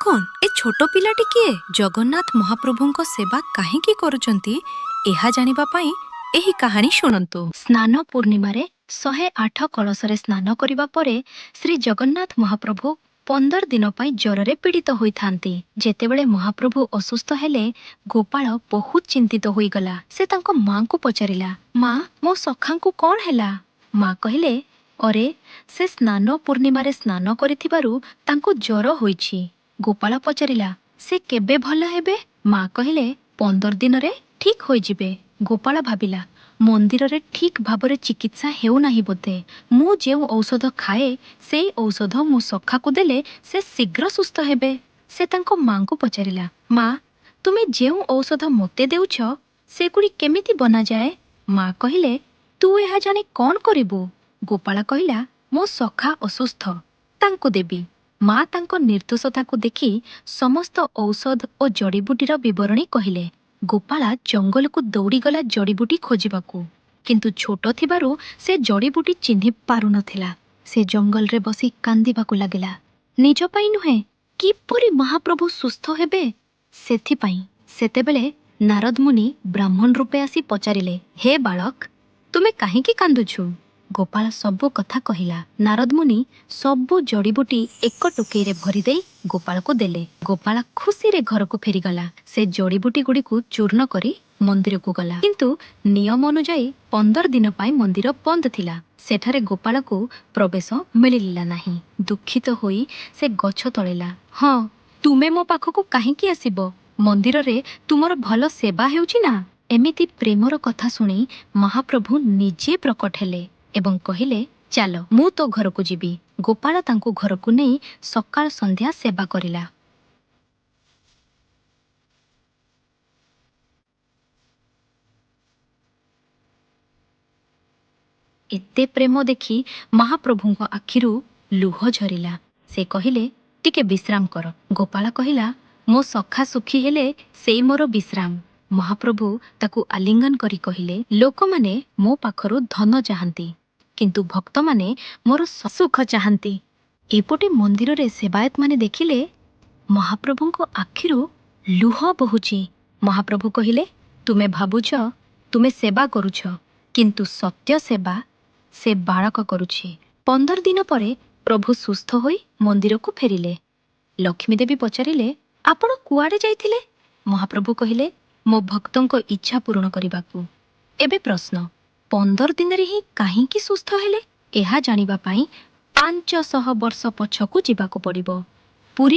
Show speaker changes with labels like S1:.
S1: କ'ଣ? ଏ ଛୋଟ ପିଲାଟି କିଏ? ଜଗନ୍ନାଥ ମହାପ୍ରଭୁଙ୍କ ସେବା କାହିଁକି କରୁଛନ୍ତି, ଏହା ଜାଣିବା ପାଇଁ ଏହି କାହାଣୀ ଶୁଣନ୍ତୁ। ସ୍ନାନ ପୂର୍ଣ୍ଣିମାରେ 108 କଳସରେ ସ୍ନାନ କରିବା ପରେ ଶ୍ରୀ ଜଗନ୍ନାଥ ମହାପ୍ରଭୁ 15 ଦିନ ପାଇଁ ଜ୍ୱରରେ ପୀଡ଼ିତ ହୋଇଥାନ୍ତି। ଯେତେବେଳେ ମହାପ୍ରଭୁ ଅସୁସ୍ଥ ହେଲେ, ଗୋପାଳ ବହୁତ ଚିନ୍ତିତ ହୋଇଗଲା। ସେ ତାଙ୍କ ମାଙ୍କୁ ପଚାରିଲା, ମା, ମୋ ସଖାଙ୍କୁ କ'ଣ ହେଲା? ମା କହିଲେ, ଅରେ, ସେ ସ୍ନାନ ପୂର୍ଣ୍ଣିମାରେ ସ୍ନାନ କରିଥିବାରୁ ତାଙ୍କୁ ଜ୍ୱର ହୋଇଛି। ଗୋପାଳ ପଚାରିଲା, ସେ କେବେ ଭଲ ହେବେ? ମା କହିଲେ, 15 ଦିନରେ ଠିକ୍ ହୋଇଯିବେ। ଗୋପାଳ ଭାବିଲା, ମନ୍ଦିରରେ ଠିକ୍ ଭାବରେ ଚିକିତ୍ସା ହେଉନାହିଁ ବୋଧେ। ମୁଁ ଯେଉଁ ଔଷଧ ଖାଏ, ସେଇ ଔଷଧ ମୋ ସଖାକୁ ଦେଲେ ସେ ଶୀଘ୍ର ସୁସ୍ଥ ହେବେ। ସେ ତାଙ୍କ ମାଙ୍କୁ ପଚାରିଲା, ମା, ତୁମେ ଯେଉଁ ଔଷଧ ମୋତେ ଦେଉଛ, ସେଗୁଡ଼ି କେମିତି ବନାଯାଏ? ମା କହିଲେ, ତୁ ଏହା ଜାଣି କ'ଣ କରିବୁ? ଗୋପାଳ କହିଲା, ମୋ ସଖା ଅସୁସ୍ଥ, ତାଙ୍କୁ ଦେବି। ମା ତାଙ୍କ ନିର୍ଦ୍ଦୋଷତାକୁ ଦେଖି ସମସ୍ତ ଔଷଧ ଓ ଜଡ଼ିବୁଟିର ବିବରଣୀ କହିଲେ। ଗୋପାଳ ଜଙ୍ଗଲକୁ ଦୌଡ଼ିଗଲା ଜଡ଼ିବୁଟି ଖୋଜିବାକୁ, କିନ୍ତୁ ଛୋଟ ଥିବାରୁ ସେ ଜଡ଼ିବୁଟି ଚିହ୍ନି ପାରୁନଥିଲା। ସେ ଜଙ୍ଗଲରେ ବସି କାନ୍ଦିବାକୁ ଲାଗିଲା, ନିଜ ପାଇଁ ନୁହେଁ, କିପରି ମହାପ୍ରଭୁ ସୁସ୍ଥ ହେବେ ସେଥିପାଇଁ। ସେତେବେଳେ ନାରଦ ମୁନି ବ୍ରାହ୍ମଣ ରୂପେ ଆସି ପଚାରିଲେ, ହେ ବାଳକ, ତୁମେ କାହିଁକି କାନ୍ଦୁଛୁ? ଗୋପାଳ ସବୁ କଥା କହିଲା। ନାରଦ ମୁନି ସବୁ ଜଡ଼ିବୁଟି ଏକ ଟୋକେଇରେ ଭରିଦେଇ ଗୋପାଳକୁ ଦେଲେ। ଗୋପାଳ ଖୁସିରେ ଘରକୁ ଫେରିଗଲା। ସେ ଜଡ଼ିବୁଟି ଗୁଡ଼ିକୁ ଚୂର୍ଣ୍ଣ କରି ମନ୍ଦିରକୁ ଗଲା, କିନ୍ତୁ ନିୟମ ଅନୁଯାୟୀ 15 ଦିନ ପାଇଁ ମନ୍ଦିର ବନ୍ଦ ଥିଲା। ସେଠାରେ ଗୋପାଳକୁ ପ୍ରବେଶ ମିଳିଲା ନାହିଁ। ଦୁଃଖିତ ହୋଇ ସେ ଗଛ ତଳିଲା, ହଁ, ତୁମେ ମୋ ପାଖକୁ କାହିଁକି ଆସିବ? ମନ୍ଦିରରେ ତୁମର ଭଲ ସେବା ହେଉଛି ନା? ଏମିତି ପ୍ରେମର କଥା ଶୁଣି ମହାପ୍ରଭୁ ନିଜେ ପ୍ରକଟ ହେଲେ ଏବଂ କହିଲେ, ଚାଲ, ମୁଁ ତୋ ଘରକୁ ଯିବି। ଗୋପାଳ ତାଙ୍କୁ ଘରକୁ ନେଇ ସକାଳ ସନ୍ଧ୍ୟା ସେବା କରିଲା। ଏତେ ପ୍ରେମ ଦେଖି ମହାପ୍ରଭୁଙ୍କ ଆଖିରୁ ଲୁହ ଝରିଲା। ସେ କହିଲେ, ଟିକେ ବିଶ୍ରାମ କର। ଗୋପାଳ କହିଲା, ମୋ ସଖା ସୁଖୀ ହେଲେ ସେଇ ମୋର ବିଶ୍ରାମ। ମହାପ୍ରଭୁ ତାକୁ ଆଲିଙ୍ଗନ କରି କହିଲେ, ଲୋକମାନେ ମୋ ପାଖରୁ ଧନ ଚାହାନ୍ତି, କିନ୍ତୁ ଭକ୍ତମାନେ ମୋର ସୁଖ ଚାହାନ୍ତି। ଏପଟେ ମନ୍ଦିରରେ ସେବାୟତମାନେ ଦେଖିଲେ ମହାପ୍ରଭୁଙ୍କ ଆଖିରୁ ଲୁହ ବହୁଛି। ମହାପ୍ରଭୁ କହିଲେ, ତୁମେ ଭାବୁଛ ତୁମେ ସେବା କରୁଛ, କିନ୍ତୁ ସତ୍ୟ ସେବା ସେ ବାଳକ କରୁଛି। 15 ଦିନ ପରେ ପ୍ରଭୁ ସୁସ୍ଥ ହୋଇ ମନ୍ଦିରକୁ ଫେରିଲେ। ଲକ୍ଷ୍ମୀ ଦେବୀ ପଚାରିଲେ, ଆପଣ କୁଆଡ଼େ ଯାଇଥିଲେ? ମହାପ୍ରଭୁ କହିଲେ, ମୋ ଭକ୍ତଙ୍କ ଇଚ୍ଛା ପୂରଣ କରିବାକୁ। ଏବେ ପ୍ରଶ୍ନ, 15 ଦିନରେ ହିଁ କାହିଁକି ସୁସ୍ଥ ହେଲେ? ଏହା ଜାଣିବା ପାଇଁ 500 ବର୍ଷ ପଛକୁ ଯିବାକୁ ପଡ଼ିବ।